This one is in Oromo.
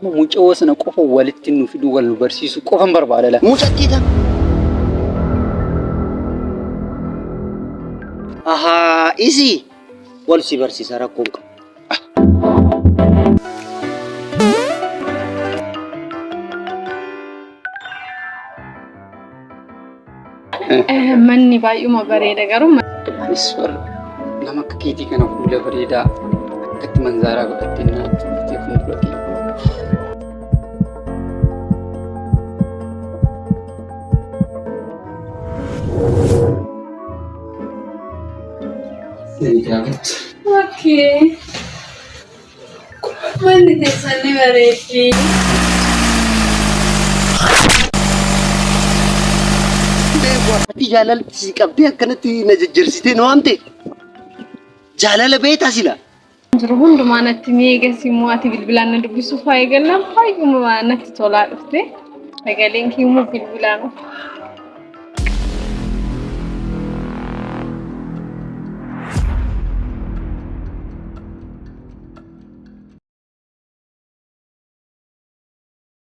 Amma mucayoo sana qofa walitti nu fiduu wal nu barsiisuu qofan barbaada laa. Mucattii tam. Ahaa isii wal si barsiisa rakkoon qabu. Manni baay'uma bareeda garuu Anis warra nama akka keetii kana fuula bareedaa akkatti manzaaraa godhattee naa dhuftee fuuldura kee. Okay. Manni keessan ni bareeddi. Ati jaalalti si qabdee akkanatti na jajjarsitee na waamte. Jaalala beektaa sila. Jiru hundumaa natti mi'eegas immoo ati bilbilaan na dubbisuuf haa eegallaan baay'uma natti tolaa dhufte. Sagaleen kee immoo bilbilaan.